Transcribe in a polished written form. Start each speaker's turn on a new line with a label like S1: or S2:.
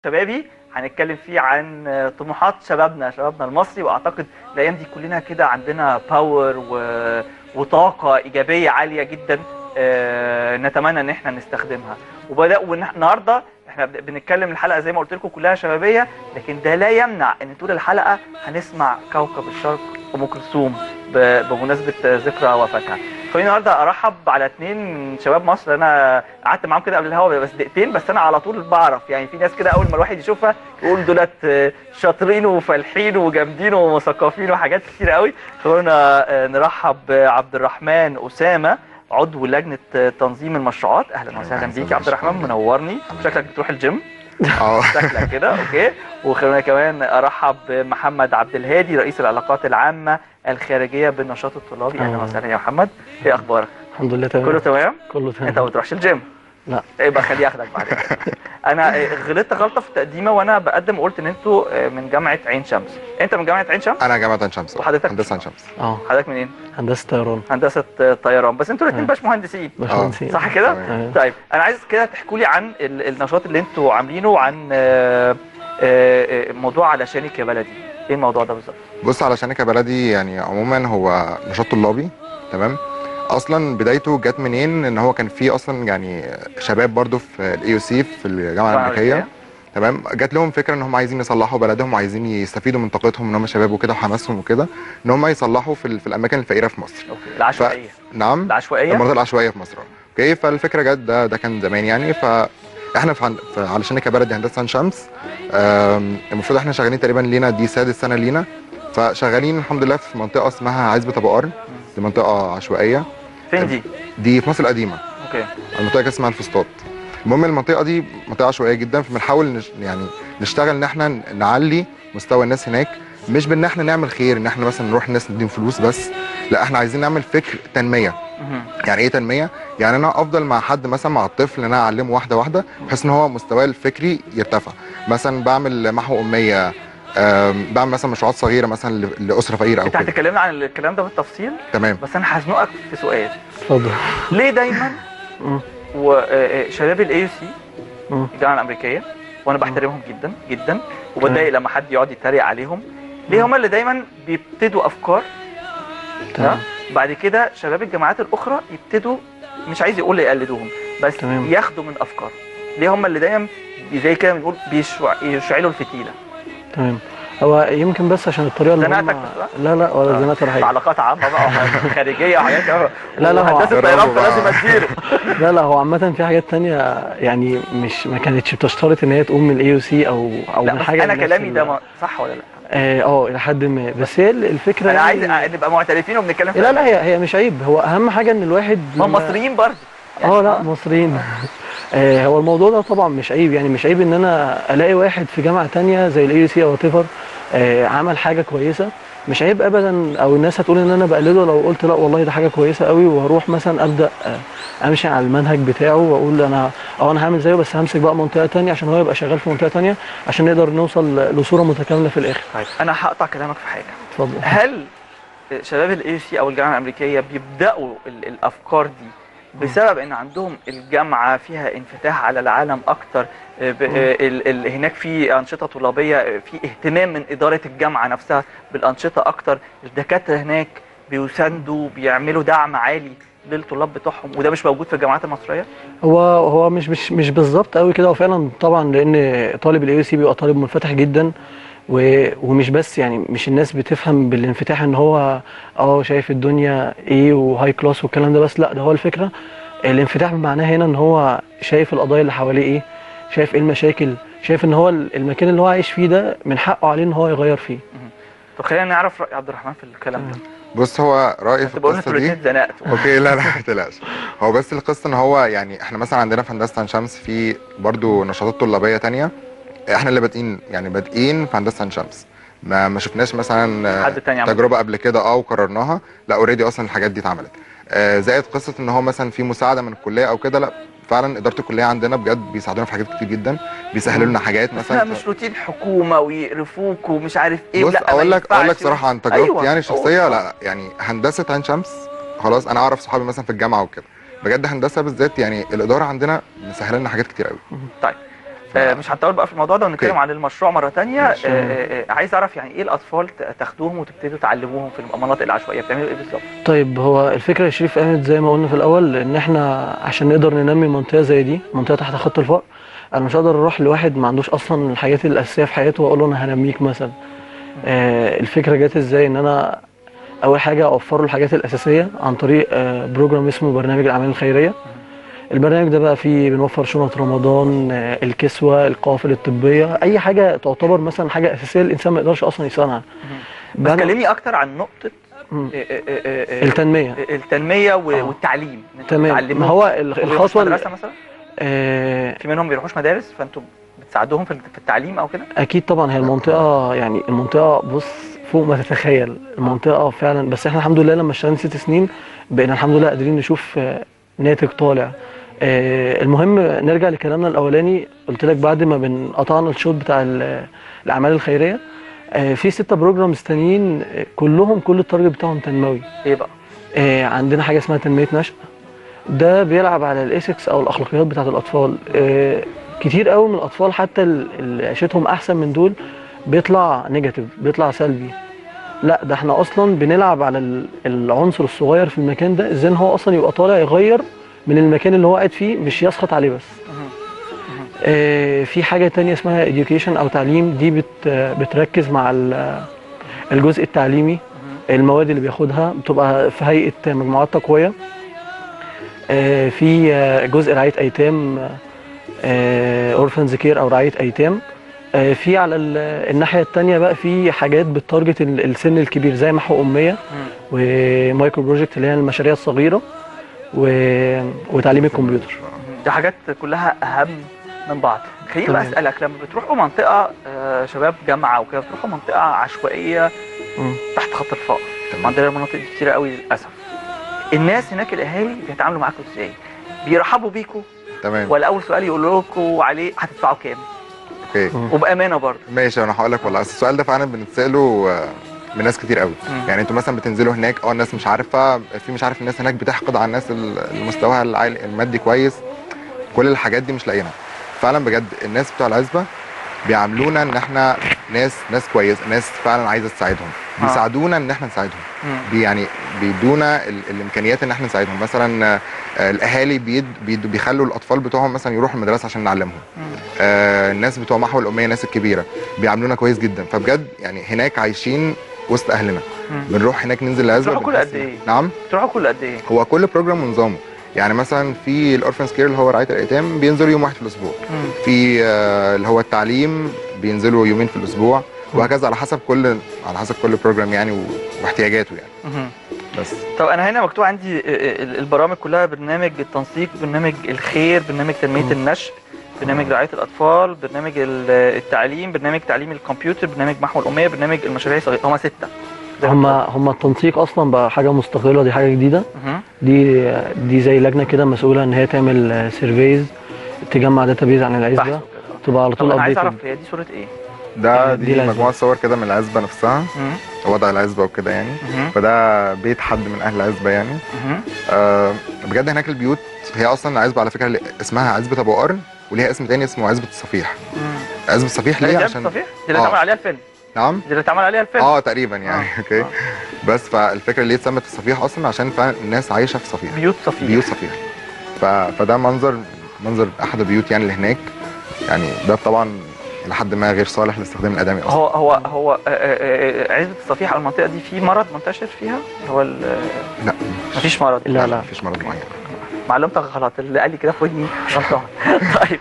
S1: شبابي هنتكلم فيه عن طموحات شبابنا المصري. واعتقد الايام دي كلنا كده عندنا power وطاقة ايجابية عالية جدا، نتمنى ان احنا نستخدمها. والنهارده احنا بنتكلم الحلقة زي ما قلت لكم كلها شبابية، لكن ده لا يمنع ان طول الحلقة هنسمع كوكب الشرق ام كلثوم بمناسبة ذكرى وفاتها. خليني النهارده ارحب على اثنين من شباب مصر انا قعدت معاهم كده قبل الهوا بس دقيقتين، بس انا على طول بعرف، يعني في ناس كده اول ما الواحد يشوفها يقول دولت شاطرين وفالحين وجامدين ومثقفين وحاجات كتير قوي. خلونا نرحب بعبد الرحمن اسامة، عضو لجنة تنظيم المشروعات. اهلا وسهلا بيك يا عبد الرحمن، منورني. شكلك بتروح الجيم. شكلك كده okay. وخلونا كمان ارحب بمحمد عبد الهادي، رئيس العلاقات العامة الخارجية بالنشاط الطلابي. اهلا وسهلا يا محمد، ايه اخبارك؟
S2: الحمد لله تمام.
S1: كله تمام؟
S2: كله تمام.
S1: انت ما بتروحش الجيم؟
S2: لا.
S1: يبقى خليه ياخدك بعد كده. انا غلطت غلطه في التقديمه وانا بقدم، قلت ان انتوا من جامعه عين شمس. انت من جامعه عين شمس؟
S3: انا جامعه عين شمس.
S1: وحضرتك؟
S3: هندسة عين شمس.
S1: حضرتك منين؟
S2: هندسة طيران.
S1: هندسة طيران، بس انتوا الاثنين باش مهندسين.
S2: باشمهندسين
S1: صح كده؟ طيب انا عايز كده تحكوا لي عن النشاط اللي انتوا عاملينه، وعن موضوع علشانك يا بلدي. ايه الموضوع ده بالظبط؟
S3: بص، علشانك يا بلدي يعني عموما هو نشاط طلابي، تمام؟ اصلا بدايته جت منين؟ ان هو كان في اصلا يعني شباب برضو في ال AUC في الجامعة الامريكية، تمام؟ جات لهم فكرة ان هم عايزين يصلحوا بلدهم وعايزين يستفيدوا من طاقتهم، ان هم شباب وكده وحماسهم وكده، ان هم يصلحوا في الاماكن الفقيرة في مصر.
S1: okay. العشوائية.
S3: نعم،
S1: العشوائية،
S3: المناطق العشوائية في مصر. okay، فالفكرة جت، ده كان زمان يعني. فاحنا في علشانك يا بلدي هندسة عين شمس، المفروض احنا شغالين تقريبا لينا دي سادس سنة لينا، فشغالين الحمد لله في منطقة اسمها عزبه ابو قرن. دي منطقة عشوائية.
S1: فين دي؟
S3: دي في مصر القديمة.
S1: okay.
S3: المنطقة اسمها الفسطاط. المهم المنطقة دي منطقة عشوائية جدا، فبنحاول يعني نشتغل ان احنا نعلي مستوى الناس هناك، مش بان احنا نعمل خير، ان احنا مثلا نروح الناس نديهم فلوس بس، لا، احنا عايزين نعمل فكر تنمية. يعني ايه تنمية؟ يعني انا افضل مع حد مثلا، مع الطفل، ان انا اعلمه واحدة واحدة بحيث ان هو مستواه الفكري يرتفع. مثلا بعمل محو امية، بعمل مثلا مشروعات صغيرة مثلا لاسرة فقيرة او
S1: كده. انت هتكلمنا عن الكلام ده بالتفصيل،
S3: تمام؟
S1: بس انا هزنقك في سؤال.
S2: اتفضل.
S1: ليه دايما وشباب ال AUC الجامعة الامريكية، وانا بحترمهم جدا جدا وبتضايق لما حد يقعد يتريق عليهم، ليه هم اللي دايما بيبتدوا افكار، تمام؟ بعد كده شباب الجامعات الاخرى يبتدوا، مش عايز يقول يقلدوهم، بس تمام، ياخدوا من افكارهم. ليه هم اللي دايما زي كده بنقول بيشعلوا الفتيله؟
S2: تمام. هو يمكن بس عشان الطريقة اللي
S1: زنقتك.
S2: لا لا، ولا زنقت ولا حاجة.
S1: علاقات عامة بقى خارجية وحاجات.
S2: لا لا، هو
S1: هندسة طيران فلازم اديله.
S2: لا لا، هو عامة في حاجات ثانية يعني مش ما كانتش بتشترط ان هي تقوم من ال AUC او من حاجة.
S1: انا كلامي ده صح ولا لا؟
S2: الى حد ما، بس هي الفكرة
S1: انا عايز نبقى معترفين وبنتكلم.
S2: لا لا، هي مش عيب، هو اهم حاجة ان الواحد
S1: هم مصريين برضه يعني.
S2: لا مصريين. هو الموضوع ده طبعا مش عيب، يعني مش عيب ان انا الاقي واحد في جامعه ثانية زي ال AUC او whatever عمل حاجة كويسة، مش عيب ابدا، او الناس هتقول ان انا بقلده لو قلت لا والله ده حاجة كويسة قوي، واروح مثلا ابدا امشي على المنهج بتاعه واقول انا انا هعمل زيه، بس همسك بقى منطقة ثانية عشان هو يبقى شغال في منطقة ثانية، عشان نقدر نوصل لصورة متكاملة في الاخر.
S1: طيب انا هقطع كلامك في حاجة.
S2: اتفضل.
S1: هل شباب ال AUC او الجامعة الامريكية بيبداوا الافكار دي بسبب ان عندهم الجامعة فيها انفتاح على العالم اكتر، هناك في انشطة طلابيه، في اهتمام من ادارة الجامعة نفسها بالانشطه اكتر، الدكاترة هناك بيساندوا، بيعملوا دعم عالي للطلاب بتوعهم، وده مش موجود في الجامعات المصرية؟
S2: هو مش بالظبط قوي كده. هو فعلا طبعا لان طالب ال AUC بيبقى طالب منفتح جدا، ومش بس يعني مش الناس بتفهم بالانفتاح ان هو شايف الدنيا ايه و high class والكلام ده، بس لا، ده هو الفكرة الانفتاح بمعناه هنا ان هو شايف القضايا اللي حواليه ايه، شايف ايه المشاكل، شايف ان هو المكان اللي هو عايش فيه ده من حقه عليه ان هو يغير فيه.
S1: طب خلينا نعرف راي عبد الرحمن في الكلام ده.
S3: بص، هو رايي في القصة دي okay. لا لا ما تقلقش. هو بس القصة ان هو يعني احنا مثلا عندنا في هندسة عين شمس في برضو نشاطات طلابيه ثانية، احنا اللي بادئين، يعني بادئين في هندسة عين شمس، ما شفناش مثلا
S1: حد تاني
S3: تجربه قبل كده وقررناها، لا already اصلا الحاجات دي اتعملت. زائد قصة ان هو مثلا في مساعدة من الكلية او كده، لا فعلا ادارة الكلية عندنا بجد بيساعدونا في حاجات كتير جدا، بيسهلوا لنا حاجات مثلا.
S1: لا مش روتين حكومة ويقرفوك ومش عارف ايه.
S3: بص، اقول لك صراحة عن تجربتي. أيوة. يعني الشخصية، لا يعني هندسة عين شمس خلاص، انا اعرف صحابي مثلا في الجامعة وكده، بجد هندسة بالذات يعني الادارة عندنا مسهلة لنا حاجات كتير قوي.
S1: طيب مش هنطول بقى في الموضوع ده ونتكلم عن المشروع مرة ثانية. عايز اعرف يعني ايه الاطفال تاخدوهم وتبتدوا تعلموهم في المناطق العشوائية، بتعملوا ايه بالظبط؟
S2: طيب هو الفكرة يا شريف قامت زي ما قلنا في الاول، ان احنا عشان نقدر ننمي منطقة زي دي، منطقة تحت خط الفقر، انا مش هقدر اروح لواحد ما عندوش اصلا الحاجات الاساسية في حياته واقول له انا هنميك مثلا. الفكرة جت ازاي؟ ان انا اول حاجة اوفر له الحاجات الاساسية عن طريق program اسمه برنامج الاعمال الخيرية. البرنامج ده بقى فيه بنوفر شنط رمضان، الكسوة، القوافل الطبية، اي حاجة تعتبر مثلا حاجة اساسية الانسان ما يقدرش اصلا يستغنى عنها.
S1: بس كلمني اكتر عن نقطة
S2: التنمية.
S1: التنمية والتعليم.
S2: تمام. ما هو الخطوة
S1: المدرسة مثلا في منهم بيروحوش مدارس، فانتوا بتساعدوهم في التعليم او كده؟
S2: اكيد طبعا. هي المنطقة يعني المنطقة بص فوق ما تتخيل المنطقة فعلا. بس احنا الحمد لله لما اشتغلنا 6 سنين بقينا الحمد لله قادرين نشوف ناتج طالع. المهم نرجع لكلامنا الاولاني، قلت لك بعد ما بنقطعنا الشوط بتاع الاعمال الخيرية، في 6 programs تانيين كلهم كل ال target بتاعهم تنموي.
S1: ايه بقى؟
S2: عندنا حاجة اسمها تنمية نشأ، ده بيلعب على ال ethics او الاخلاقيات بتاعت الاطفال. كتير قوي من الاطفال حتى اللي عيشتهم احسن من دول بيطلع negative، بيطلع سلبي. لا ده احنا اصلا بنلعب على العنصر الصغير في المكان ده، ازاي ان هو اصلا يبقى طالع يغير من المكان اللي هو قاعد فيه، مش يسخط عليه بس. في حاجة تانية اسمها education او تعليم، دي بتركز مع الجزء التعليمي، المواد اللي بياخدها بتبقى في هيئة مجموعات تقوية. في جزء رعاية ايتام، orphans care او رعاية ايتام. في على الناحية الثانية بقى في حاجات بت target السن الكبير زي محو امية و micro project اللي هي المشاريع الصغيرة وتعليم الكمبيوتر.
S1: دي حاجات كلها اهم من بعض. خليني بقى اسالك، لما بتروحوا منطقة شباب جامعه وكده، بتروحوا منطقة عشوائية تحت خط الفقر، عندنا المناطق دي كتير قوي للاسف، الناس هناك الاهالي بيتعاملوا معاكم ازاي؟ بيرحبوا بيكم؟
S3: تمام.
S1: ولا اول سؤال يقولوا لكم عليه هتدفعوا كام؟
S3: okay.
S1: وبامانه برضه.
S3: ماشي، انا هقول لك والله السؤال ده فعلا بنتساله من ناس كتير قوي. يعني انتوا مثلا بتنزلوا هناك، الناس مش عارفه، في مش عارف، الناس هناك بتحقد على الناس اللي مستواها المادي كويس، كل الحاجات دي مش لاقيينها. فعلا بجد الناس بتوع العزبة بيعاملونا ان احنا ناس كويس، ناس فعلا عايزه تساعدهم، بيساعدونا ان احنا نساعدهم، يعني بيدونا الامكانيات ان احنا نساعدهم. مثلا الاهالي بيخلوا الاطفال بتوعهم مثلا يروحوا المدرسة عشان نعلمهم. الناس بتوع محو الامية، الناس الكبيرة بيعاملونا كويس جدا. فبجد يعني هناك عايشين وسط اهلنا. بنروح هناك ننزل العزبة.
S1: بتروحوا كل قد ايه؟
S3: نعم،
S1: بتروحوا كل قد ايه؟
S3: هو كل program ونظامه. يعني مثلا في ال orphans care اللي هو رعاية الايتام بينزلوا يوم واحد في الاسبوع، في اللي هو التعليم بينزلوا يومين في الاسبوع، وهكذا على حسب كل program يعني واحتياجاته يعني. بس
S1: طب انا هنا مكتوب عندي البرامج كلها: برنامج التنسيق، برنامج الخير، برنامج تنمية النشء، برنامج رعاية الاطفال، برنامج التعليم، برنامج تعليم الكمبيوتر، برنامج محو الامية، برنامج المشاريع الصغيرة. هما 6.
S2: هما التنسيق اصلا بقى حاجة مستقلة، دي حاجة جديدة. دي زي لجنة كده مسؤولة ان هي تعمل surveys، تجمع database عن العزبة، تبقى على طول
S1: updated. انا عايز اعرف هي دي صوره ايه؟
S3: ده دي مجموعة صور كده من العزبة نفسها، وضع العزبة وكده يعني. فده بيت حد من اهل العزبة يعني. بجد هناك البيوت هي اصلا العزبة على فكرة اسمها عزبه ابو قرن، وليها اسم تاني اسمه عزبه الصفيح. عزبه الصفيح ليه؟ عشان
S1: الصفيح دي اللي اتعمل عليها الفيلم.
S3: نعم،
S1: دي اللي اتعمل عليها الفيلم
S3: تقريبا يعني. okay. بس فالفكرة اللي اتسمت الصفيح اصلا عشان فعلا الناس عايشه في صفيح،
S1: بيوت صفيح،
S3: بيوت صفيح. فده منظر احد البيوت يعني اللي هناك يعني. ده طبعا لحد ما غير صالح لاستخدام الادمي اصلا.
S1: هو عزبه الصفيح او المنطقة دي في مرض منتشر فيها؟ هو
S3: لا،
S1: مفيش مرض.
S3: لا مفيش مرض معين.
S1: معلومتك غلط، اللي قال لي كده في ودني غلطان. طيب